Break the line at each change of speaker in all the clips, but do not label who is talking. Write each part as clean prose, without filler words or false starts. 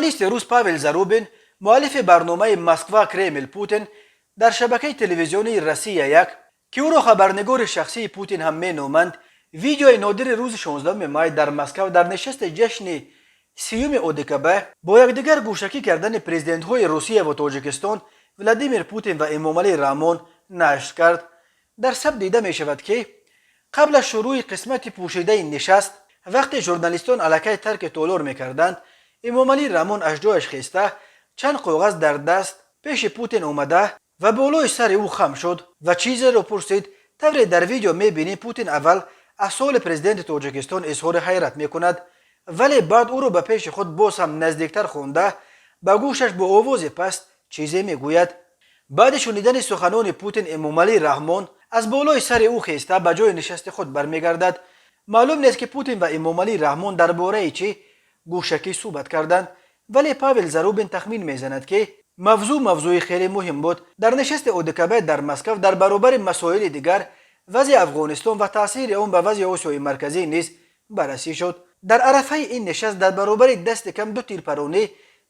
Журналисти рус Павел Зарубин, муаллифи барномаи «Москва Кремл Путин» дар шабакаи телевизионии «Россия як», ки ӯро хабарнигори шахсии Путин ҳам меноманд, видеои нодири рӯзи 16 май дар Москав дар нишасти ҷашни 30-уми ОДКБ бо якдигар гӯшакӣ кардани президентҳои Русия ва Тоҷикистон Владимир Путин ва Эмомалӣ Раҳмон нашр кард. Дар сабт дида мешавад, ки қабл аз шурӯъи қисмати пӯшидаи нишаст, вақте журналистон аллакай тарки толор мекарданд, Эмомалӣ Раҳмон аз ҷояш хеста, чанд коғаз дар даст пеши Путин омада ва болои сари ӯ хам шуд ва чизеро пурсид. Тавре дар видео мебинем, Путин аввал аз суоли президенти Тоҷикистон изҳори ҳайрат мекунад, вале баъд ӯро ба пеши худ боз ҳам наздиктар хонда, ба гӯшаш бо овози паст чизе мегӯяд. Баъди шунидани суханони Путин Эмомалӣ Раҳмон аз болои сари ӯ хеста, ба ҷои нишасти худ бармегардад. Маълум нест, ки Путин ва Эмомалӣ Раҳмон дар бораи чӣ гӯшакӣ суҳбат карданд, вале Павел Зарубин тахмин мезанад, ки мавзӯъ мавзӯи хеле муҳим буд. Дар нишасти ОДКБ дар Москав дар баробари масоили дигар вазъи Афғонистон ва таъсири он ба вазъи Осиёи Марказӣ низ баррасӣ шуд. Дар арафаи ин нишаст дар баробари дасти кам ду тирпаронӣ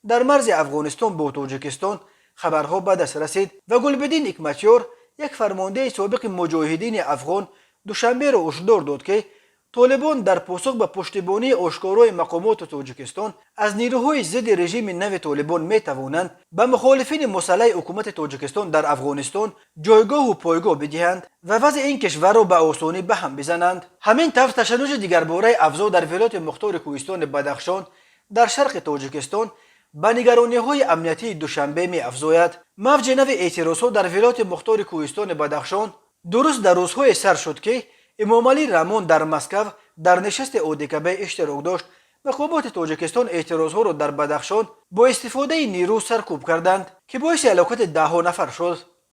дар марзи Афғонистон бо Тоҷикистон хабарҳо ба даст расид ва Гулбиддин Ҳикматёр, як фармондеҳи собиқи муҷоҳидини афғон, Душанберо ҳушдор дод, ки Толибон дар посух ба пуштибонии ошкорои мақомоти Тоҷикистон аз нирӯҳои зидди режими нави Толибон метавонанд ба мухолифини мусаллаҳи ҳукумати Тоҷикистон дар Афғонистон ҷойгоҳу пойгоҳ бидиҳанд ва вазъи ин кишварро ба осонӣ ба ҳам бизананд. Ҳамин тавр, ташаннуҷи дигарбораи авзоъ дар Вилояти Мухтори Кӯҳистони Бадахшон дар шарқи Тоҷикистон ба нигарониҳои амниятии Душанбе меафзояд. Мавҷи нави эътирозҳо дар Вилояти Мухтори Кӯҳистони Бадахшон дуруст дар рӯзҳое сар шуд, ки Эмомалӣ Раҳмон дар Москав дар нишасти ОДКБ иштирок дошт. Мақомоти Тоҷикистон эътирозҳоро дар Бадахшон бо истифодаи нерӯ саркӯб карданд, ки боиси ҳалокати даҳҳо нафар шуд.